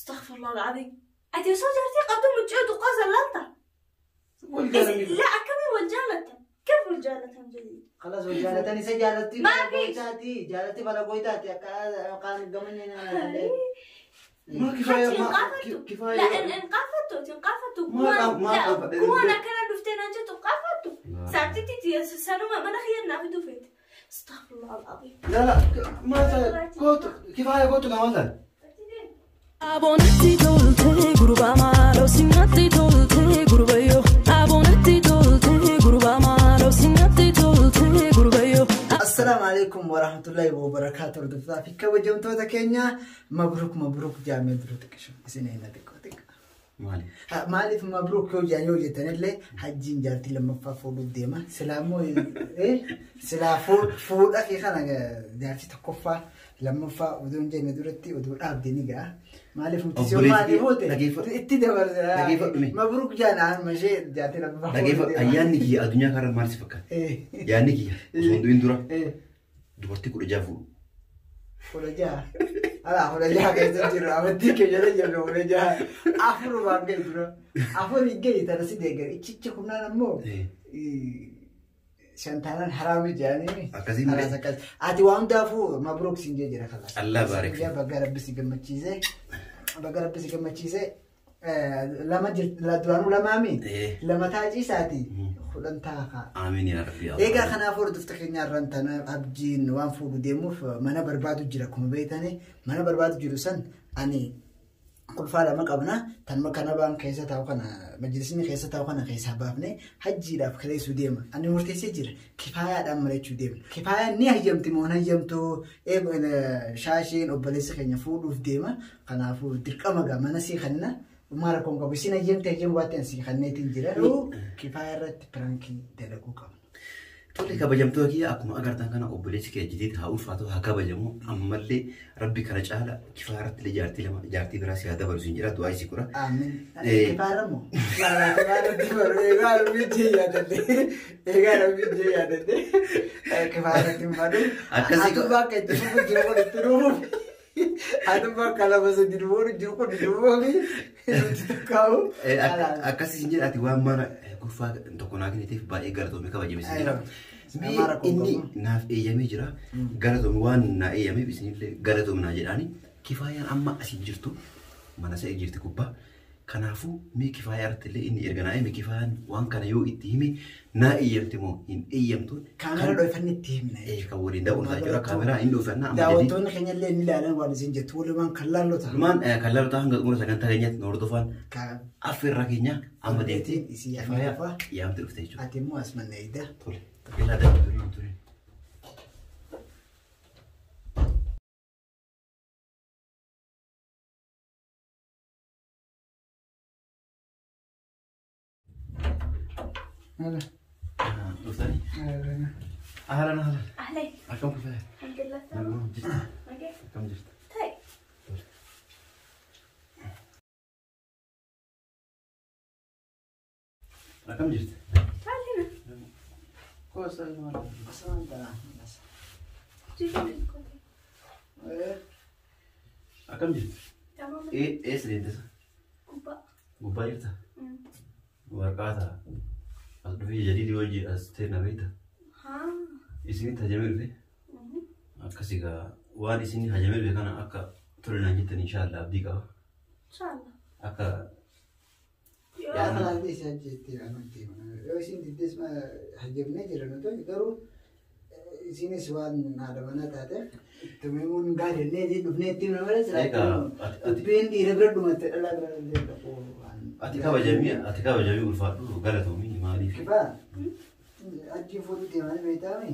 استغفر الله العظيم. Ati osoo jaartii qabdu mucayyoo xiqqoo san laalta? Wal jaalanii. لا akkamiin wal jaalatan? كيف wal jaalatan jedhi? خلاص وجالتني سجالتي ما فيش. goitaati jaalatti fala goitaati akka kan gamanni Maa kifaaya Hajji hin maa qaafattu. kifaaya. لا in qaafattu ati hin qaafattu. Ma لا qaafadhe. kuwaan akkana dhuftee naan jettu qaafattu. Saartitti sanuma mana kiyya naa fiduu feete. استغفر الله العظيم. La la maal taate kootu kifaaya kootu kaa maal taate? Abonatti tolte gurbaa maaloo sinatti tolte gurbayyoo. Abonatti tolte gurbaa maaloo sinatti tolte gurbayyoo. Assalaamu alaikum warahmatullahi wabarakatuh. Hordoftoota fi kabajamtoota keenya mabruuk mabruuk jaamee dura xiqqishu isin eenna xiqqoo xiqqa. Maali? Maaliif mabruuk yoo jaan yoo jettanillee hajjiin jaartii lammaffaa fuudhuuf deema. Silaa immoo silaa fuudha kee kana jaartii tokkoffaa lammaffaa oduu hin jenne duratti oduu dhaabde ni ga'a. Maaliif nuti si Obboleessi maaliif fuute dhageeffadhu. itti dabarsa. Dhageeffadhu mee. Mabruuk jaan amma ishee jaartii lammaffaa fuudhuuf Dhageeffadhu deema. ayyaanni kiyya addunyaa kanarra maal si fakkaata? Yaadni kiyya osoo hin du'in dura dubartii 16 fuudhu. 16. Alaa 16 keessa jiru amantii keenya jala jirru 16. Afurumaan gahi dura. Afur hin gahi tana si deeggar. Ichicha kunnaan ammoo shantaanaan haraami jedhanii. Akkasii malee. Akkas akkas. Ati waan hundaafuu mabruuk siin jee jira kalaas. Allah baarik. Guyyaa bagga rabbi si gammachiise. Bagga rabbi si gammachiise. Lama jirti duraanuu lamaami. Lama taaciisaati. 10 taakaa. Amiin yaa Rabbi. Egaa kanaaf hordoftoota keenya irraan tana abjiin waan fuudhu deemuuf mana barbaadu jira akkuma beektani mana barbaadu jiru san ani qulfaa lama qabna tanuma kana baan keessa taa'u kana majlisni keessa taa'u kana keessaa baafne hajjiidhaaf kaleessuu deema ani murteessee jira kifaayaadhaan mari'achuu deema kifaayaan ni hayyamti moo hin hayyamtu shaashiin obboleessa keenya fuudhuuf deema kanaafuu dirqama gaa mana sii kanna maal rakkoon qabu isin hayyamte hayyamu baatte ani sii kanneetiin jira kifaaya irratti piraankii dalaguu qabna. Tole kabajamtoota kiyya akkuma agartan kana obboleessi kee jitiitti haa ulfaatu haa kabajamu ammallee rabbi kana caala kifaaya irratti illee jaartii lama jaartii biraa si haa dabalu siin jedha du'aa isii godha. Amiin. Kifaaya moo? Lala kifaaya irratti baru egaa rabbi jee yaadadde. Egaa rabbi jee yaadadde. Kifaaya irratti hin badu. Akkasii Atu bakka itti fufu jiru kun itti dhufuuf. Atu bakka lama sadi dhufuun jiru kun itti dhufuuf. Nuti tokkaa'u. Akkasii siin jedha ati waan mana kurfaa tokko naa kenniteef baay'ee galatoomii kabajame siin jedha. Mee Nama rakkoo inni qabu. naaf eeyyamee jira galatoomii waan naa eeyyameef isinillee galatoomii naa jedhaani kifaayaan amma asii jirtu mana isa jirti gubbaa. Kanaafuu mee kifaayaa irratti illee inni erga naa eeyyame kifaayaan waan kana yoo itti hime naa eeyyamte moo hin eeyyamtu Kaameraa dho'ifanni itti himna jechuudha. kan waliin daawwatu ta'a jechuudha. Kaameraa hin dho'ifannaa amma jedhii. Daawwattoonni keenya illee ni ilaalan waan isin jettu walumaan kan laallota. Walumaan kan laallota hanga xumura sagantaa keenyaatti nu hordofaan affeerraa keenya amma deemtee Isii kifaayaa yaamte yaamte dhufte jechuudha. Ati immoo as manna eegda. Tole. Ilaa darbi turii turii. Dhuftanii? Ahlan ahlan. أهلين. Akkam kifaaya? الحمد لله تمام. Naguma jirta? Okay. Akkam jirta? طيب. Akkam jirta? تعال هنا. Koosaa maal? Asaan ta'a. جيبي لي الكوباية. Akkam jirta? تمام. Eessa deemtesa? كوبا. Gubbaa jirta? Warqaa ta'a. As dhufee jadiidii wajji as ta'e na beekta. ها. Isinitti hajamee dhufe. Akkasii gaa waan isin hajamee dhufe kana akka tole naan jettan inshaallah abdii qaba. إن شاء الله. Akka Yaa kalaas isaa jettee amantii yoo isin diddees hajjamnee jira nuti garuu isinis waan haadha manaa taateef itti himuun gaarinnee dhufnee itti himna malee Egaa dubbiin dhiira bira dhumatte dhalaa bira illee dhaquu waan. ati kabajamii ulfaadhu galatoomii maaliif? Kifaa ajjiin fuudhuu deemanii beektaami?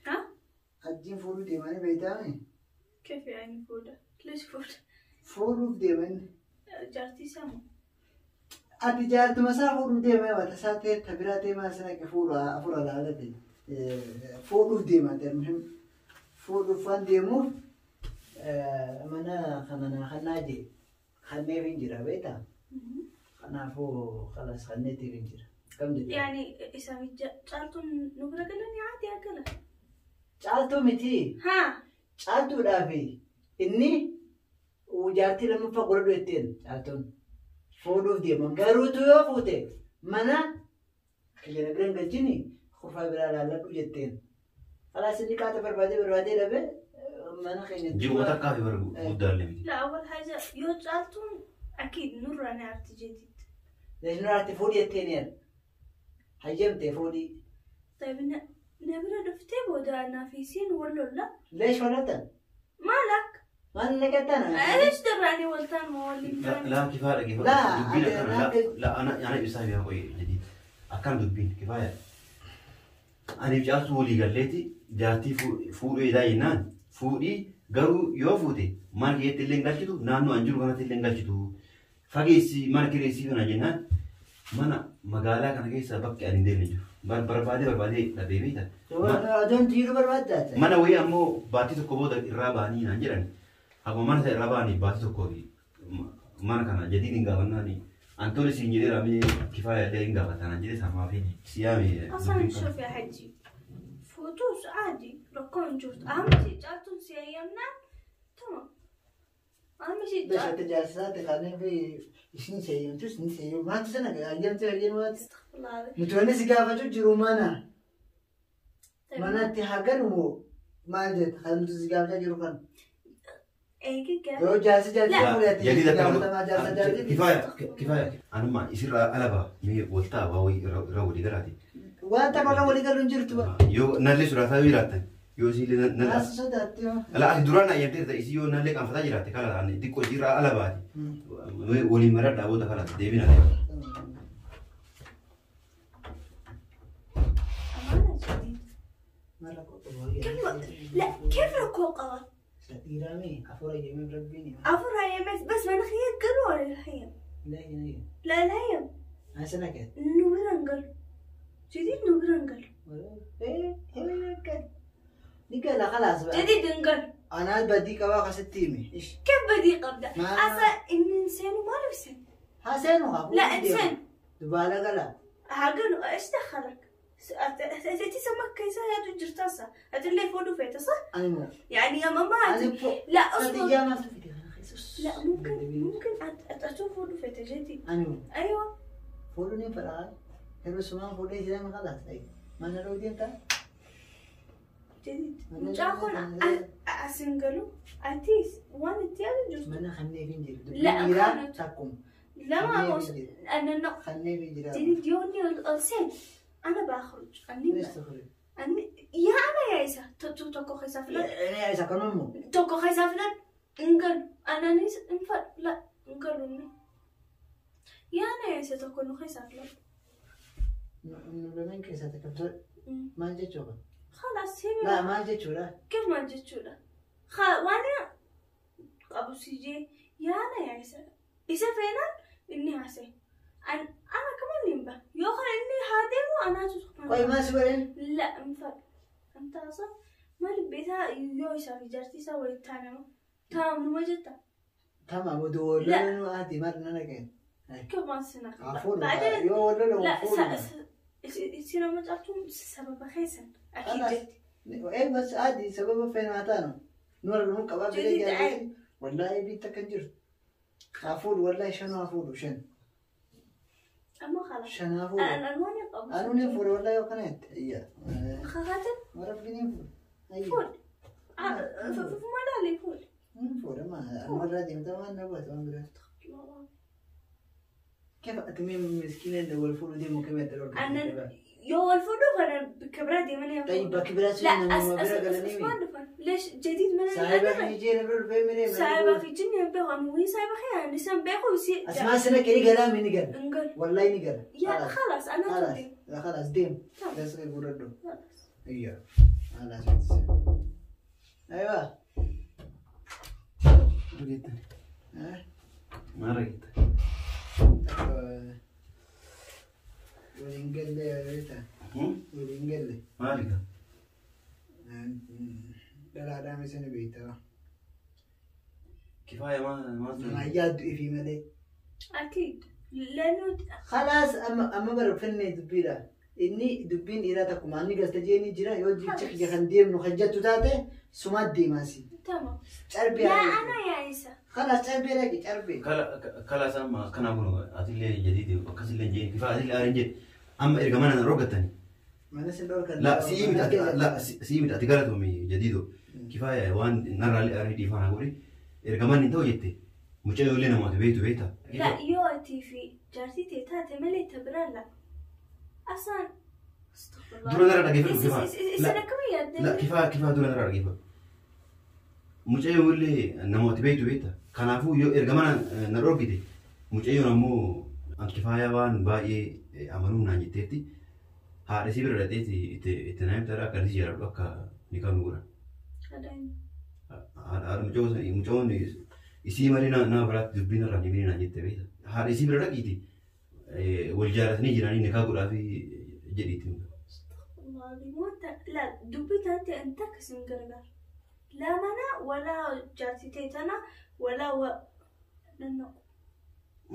ها؟ Ajjiin fuudhuu deemanii beektaami? كيف يعني فودة؟ ليش فودة؟ Fuudhuuf deemanii. جارتي سامو. Ati jaartuma isaa fuudhuuf deemee wata isaa ta'e ta biraa ta'e maal sana fuudha afura laalate fuudhuuf deema muhim fuudhuuf waan deemuuf mana kana naa kannaa jee kanneef hin jira beektaa kanaafuu kalas kanneetiif hin jira kam jedhe يعني إذا caaltuun nu bira galanii عادي أكلها. Caaltuu miti ها. caaltuudhaaf inni Jaartii lammaffaa godhadhu jetteen caaltuun fuudhuuf deeman garuutu yoo fuute mana kiyya bira hin galchini qofaa biraa laalladhu jetteen. Kalaas inni qaata barbaadee barbaadee dhabe mana keenya. Ji'oota takkaa fi bara guddaallee miti. لا أول حاجة يو جالتون أكيد نور أنا عرفت جديد. Leeshinoo ati fuudhi jetteen yaa. Hayyamtee fuudhi. طيب نبرة دفتي بودا نافيسين ولا لا؟ Leesh fudhatan. مالك؟ Maal naqattan? ايش دراني ولتان ما ولي Laa kifaaya Laa, kifaaya. Dubbiin akkana ati- laa ana ana ibsaa fi qoyee jadiid. Akkana dubbiin kifaaya. Aniif caaltuu walii galleeti jaartii fuudhuu eedaa jennaan fuudhii garuu yoo fuute mana keetti illee hin galchitu naannoo an jiru kanatti illee hin galchitu. Fageessi mana kireessii kana jennaan mana magaalaa kana keessa bakki ani hin deemne jiru. Barbaadee barbaadee dhabee beekta. Adoon jiru barbaaddaata. Mana wayii ammoo baatii tokko booda irraa ba'anii naan jedhan. Akkuma mana isa irraa ba'anii baatii tokkoo fi mana kana jadiin hin gaafannaani. Antooni siin jedheera mee kifaaya illee hin gaafata naan jedhe samaa fi siyaame. اصلا شوف يا حجي فوتوس عادي ركون جوت اهم شيء جالتون سيامنا تمام اهم شيء Leesh ati jaarsaati kanneen fi isin seeyyamtu isin seeyyamu maaltu sana hayyamtee hayyamtu. استغفر الله العظيم. Nuti wanni si gaafachuu jiru mana. طيب Manatti hagalu maal jetta kan nuti si gaafachaa jiru kan. ايه كده Yoo jaarsi jaartii fuudhate Jadiid gaafatamaa jaarsa akkana jaartii. kifaaya kifaaya anuma isirraa alaba mee waltaa waa wayii irra walii galaati. Waan takka walii galu hin jirtu. Yoo nallee sodaataa yoo jiraattan yoo isiillee nallee. Naas sodaatti yoo. Ala ati duraan ayyamteerta isii yoo nallee qaanfataa jiraatte kala ani xiqqoo isiirraa ala baati. Waliin maradhaa booda kala deebina deema. امانه جديد كيف لا كيف ركون قوة Dhiiraami afur hayyamee rabbiin. افر هي بس ما نخيل قالوا ولا الحين لا الهيم Asana kee. نوبرنجل جديد نوبرنجل Ni gala khalaas. جديد نقل Anaa badii qabaa akkasitti himi. كيف بدي قبضة ما- اصلا ان انسان وما له سن Haseenu haa. لا انسان Dubaala gala. عقل ايش دخلك؟ انت سمك كيسة يا جرتاسة هتلاقي فولو فيتا صح؟ Ani moo. يعني يا ماما Ani po. لا اصبر Ati maaltu fide kana keessa? لا ممكن اشوف فولو فيتا جديد Ani moo. ايوه Fuudhuun hin fedhaa. Yeroo sumaan fuudhee jiran khalaas. Mana dhootiin ta'a. جديد مش اسنجلو اتيس وانا تيال جرت Mana kanneen hin jiru. La, Dhiiraa kanatu. takkuma. لا ما Kanneen hin jiru. انا Kanneen hin jira. جديد يوني السن انا بخرج اني Eessa ture? اني يا انا يا عيسى توكو خيسا فلان Inni isa kanuma moo? توكو خيسا فلان انقل انا نيس انفر لا انقلوا يا انا يا عيسى توكو خيسا فلان Nu lameen keessaa takka maal jechuudha? خلاص هي Laa maal jechuudha? كيف ما جتشولا وانا ابو سيجي يا انا يا عيسى عيسى فينا اني عسي انا كمان نمبا يوخر اني هادم وانا Qoy maal si godheen? لا انفر انت اصلا ما لبيتها يو يسافي جارتي سوي تانا تام ما جتا Tamam oduu walloluu ati maal nana keen. كيف ما سنة Hafuun بعدين yoo walloluu لا fuudhuma. سينا ما تعرفتون سبب خيسن اكيد خلاص. جت Ee bas adi sababa feenu haa taanu. Nu argamu qabaa fedhee Jadiid jaartii. Wallaahi biitta kan jirtu. Haa fuudhu wallaahi shan haa fuudhu shan. اما خلاص Shan haa fuudhu. انا الواني قبل Anuun hin fuudhu wallaahi yoo kana jette. Iyya. خاتم Rabbiin hin fuudhu. Ayya. فول ما لا لي فول Hin fuudhu ma anumarraa deemta waan na goota waan biraa. كيف أتميم مسكينة لو الفول دي ممكن يدرون أنا يو الفول أنا بكبراتي من طيب بكبرات لا أنا أس ما أس برا أس قالني أس ليش جديد من صاحب في جينا برا في مني صاحب في جنة بيخو أنا وين صاحب خير أنا لسان بيخو يصير أسمع سنة كذي كلام نقل نقل والله نقل يا خلاص أنا خلاص تودي لا خلاص ديم تمام. بس يقول ردو خلاص ايوه خلاص ايوه ها Maal argite? ولينقل يا ريتا ولينقل Maali gaa? لا لا مسنا بيتا Kifaaya maal maal ما ياد في ملي أكيد لأنه خلاص اما اما برفني دبيرا inni dubbiin dhiiraa takkuma inni galtajee ni jira yoo jecha kiyya kan deemnu kan jettu taate sumaat deemaasi. تمام Carbi لا أنا يا عيسى Kalaas carbee dhaqi carbee. Kala sama kana kun atillee jadiidi akkasillee jeen kifaa atillee aareen jeen amma erga mana rogatani. Mana sin dhorkan. La sii miti ati la sii miti ati galatoomi jadiido kifaaya waan narraallee aaree dhiifaa godhi erga manni hin ta'u jette mucayyoolee namaatu beektu beekta. La yoo atii fi jaartii ta'e taate malee ta biraan la. Asaan. Dura narra dhageeffadhu kifaa. Isin akkamii yaadde? La kifaa kifaa dura narra dhageeffadhu. Mucayyoollee namoota beektu beekta. Kanaafuu yoo erga mana na dhorkite mucayyoon ammoo an kifaayaa waan baay'ee amanuu naan jetteetti haadha isii bira dhaqxeetti itti naa himtaadha akka isii jaalladhu akka ni kanu godhan. Haadha mucayyoon isii malee nama biraatti dubbiin irraa ni bineenaa jette beekta. Haadha isii bira dhaqiiti wal jaalatanii jiranii nikaa godhaafi jedhiitti. La dubbii taate anta akkasiin gargaara. La mana wala jaartii ta'e tana wala wa.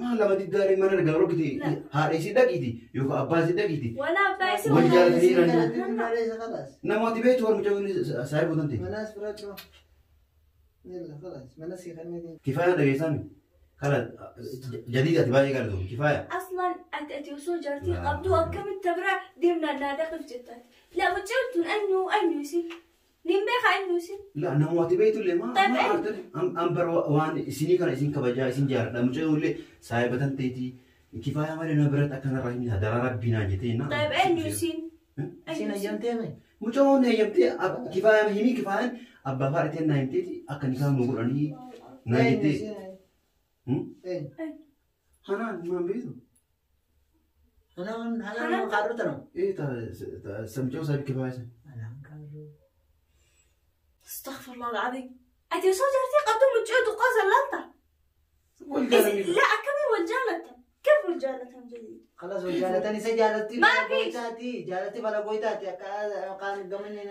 Maal lama diddaaree mana erga rokkite haadha isii dhaqiiti yookaan abbaa isii dhaqiiti. Wala abbaa isii Wal jaalatanii jiranii. Kalaas. Namooti beektu wal mucayyoon saayii bootan ta'e. Manaas fudhachuu. Yalla kalaas mana sii kanneen. Kifaaya dhageessaan kala jadiid ati baay'ee galatoomi kifaaya. Aslaan ati ati osoo jaartii qabdu akkamitti bira deemnaan naa dhaqiif jettaati. La mucayyoon tun eenyu eenyu isin? Nin beeka eenyu isin? La namooti beektu illee maa maa argatan an bar waan isinii kana isin kabajaa isin jaaladha mucayyoon illee saayibatan ta'eeti kifaaya malee nama biratti akkanarraa hin daraa rabbii naa jettee na. Tayyib eenyu isin? Isin ayyamtee mee? Mucayyoon eeyyamtee kifaaya himii kifaayaan abbaa faadhatee naa himteeti akka nikaa nu godhanii naa jettee. Hanaan maan beektu? Hanaan hanaan kaarroo tanoo? Ee ta mucayyoo saayibii kifaaya sana. Hanaan kaarroo. استغفر الله العظيم أنت سو جارتي قدوم تجود وقازة لانتا لا أكمل والجالة كيف والجالة جديد خلاص والجالة نسي جالتي ما فيش جالتي بلا قويتاتي قال قمني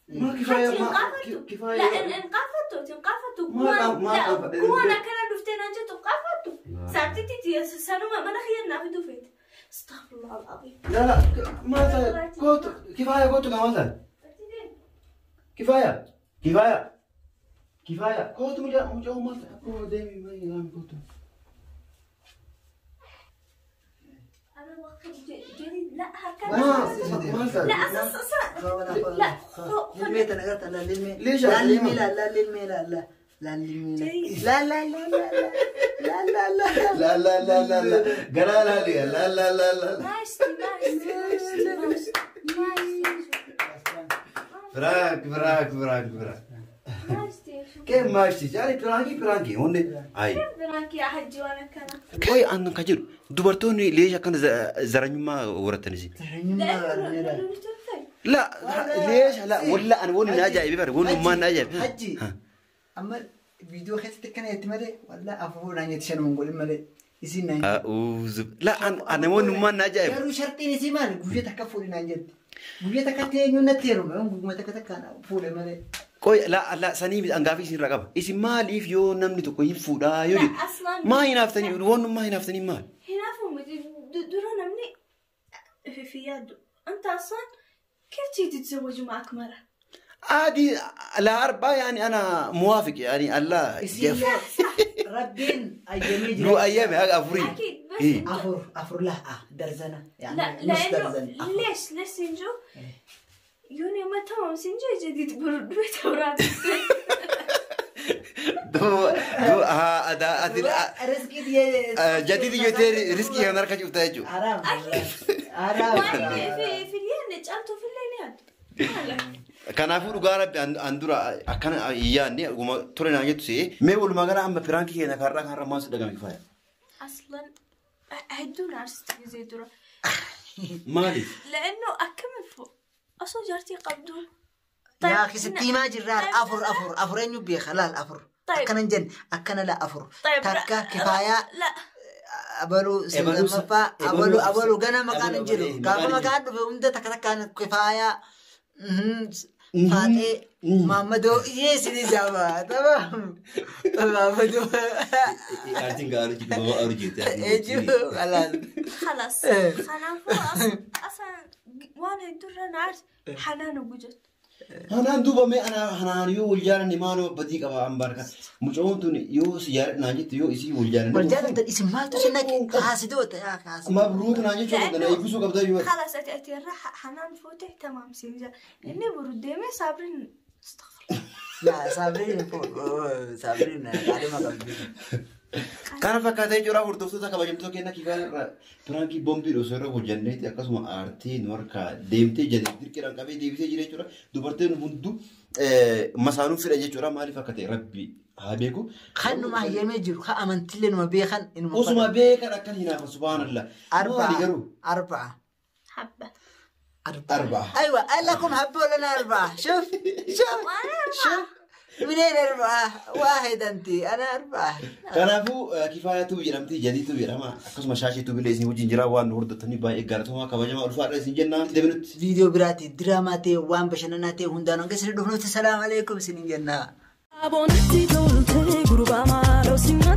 ما كفاية ما كفاية لا انقافتو تنقافتو كوانا كان دفتنا جت وقافتو ساعتي تي سنو ما نخيرنا في دوفيت استغفر الله العظيم لا لا ما كنت كفاية كنت كمان كفاية كفاية كفاية كنت مجا مجا ما تقول دايما ما يلام كنت أنا وقت جديد لا هكذا ما لا أصلا لا للميت أنا قلت لا للميت ليش لا للميت لا لا للميت لا لا لا للميت لا لا لا لا لا لا لا لا لا لا لا لا لا لا لا لا لا ماشي ماشي ماشي ماشي فراك فراك فراك فراك كيف ماشي يعني برانكي برانكي هون اي كيف برانكي يا حجي وانا كان كوي عندن كجر دبرتوني ليش كان زرنيما ورتنسي لا ليش لا ولا انا ولا اجا بيبر ولا ما انا حجي اما فيديو خيتك كان يتملي ولا افور ان يتشن ونقول ملي يسين اعوذ لا انا ولا ما انا جايب يا شرطين يسيمان غوجي تكفوري نانجت Guyyaa takkatti eenyuun natti heerume guyyaa takka takkaan fuudhe malee. Qoy la la sanii angaafii isin irraa qaba. Isin maaliif yoo namni tokko hin fuudhaa yoo jedhu maa hinaaftanii waan maa hinaaftanii maal? Hinaafuu miti dura namni fi yaaddu. أنت أصلا كيف تيجي تتزوج معك مرة؟ عادي لا أربعة يعني أنا موافق يعني الله ربين أيامي لو أيامي هذا أفري أكيد بس إيه؟ أفر أفر لا درزنة يعني لا نص درزنة ليش ليش سنجو؟ يوني ما تمام سنجو جديد بيت أوراد دو دو ها هذا رزقي دي جديد يوتير رزقي أنا ركعت يوتير حرام حرام في الليل نجأتو في الليل Kanaafuu dhugaa rabbi an dura akkana yaadne tole naan jettu se'ee mee walumaa gala amma piraankii keenya karraa kanarra maal si dhagame kifaaya? Aslan hedduun aarsitti gisee dura. Maaliif? لأنه أكمل فوق أصلا جارتي qabdu. Yaa akhi maa jirraa afur afur afur eenyu beeka laal afur. Akkana hin jenne akkana la afur. Takka kifaayaa. Abaluu lammaffaa abaluu abaluu gana maqaan hin jiru. Gaafa maqaan dhufe hunda takka takkaan kifaayaa. Faatee Maammadoo iyyee jaaba tamam Maammadoo. Aartiin gaarii jiru baba aru jettee. Ejju khalaas. خلاص خلاص أصلا وأنا الدرة نعرف حنان وجت. Hanaan duuba mee hanaan yoo wal jaalanne maaloo badii qaba an barka. Mucoon tun yoo si jaaladha naan jette yoo isii wal jaalanne. Wal jaalatan isin maaltu si naqe kaasidoota yaa kaasidoota. Mabruuk naan jechuu qabda na eebbisuu qabda yoo. خلاص أتي الراحة حنان فوتي تمام سينجا إني برديمي صابرين استغفر الله. Laa saabiriin saabiriin qaadhima qabdi. Kana fakkaatee jira hordoftoota kabajamtoota keenya kifaaya irraa piraankii boombii osoo irra hojjanneeti akkasuma aartee nu harkaa deemtee jala dirqiidhaan qabee deebisee jira jechuudha. Dubartiin hunduu masaanuu fedha jechuudha. Maaliif akka ta'e rabbi haa beeku. Kan numa hayyamee jiru kan amantiillee numa beekan inuma. Osuma beekan akkan hinaafa subhaanallah. Maali garuu? Arba'a. حبة أربعة. أربعة. أيوة قال لكم حبة ولا أنا أربعة؟ شوف شوف شوف منين أربعة؟ واحد أنت أنا أربعة. Kanaafuu kifaayatuu jedhamti jadiitu jedhama akkasuma shaashiitu bilee isin wajjin jira waan nu hordoftanii baay'ee galatoomaa kabajamaa ulfaadha isin jennaan deebinutti. Viidiyoo biraati diraamaa ta'e waan bashannanaa ta'e hundaan hanga isin dhufnutti salaam aleekum isiniin jenna. Abonatti tolte gurbaa maaloo sinna.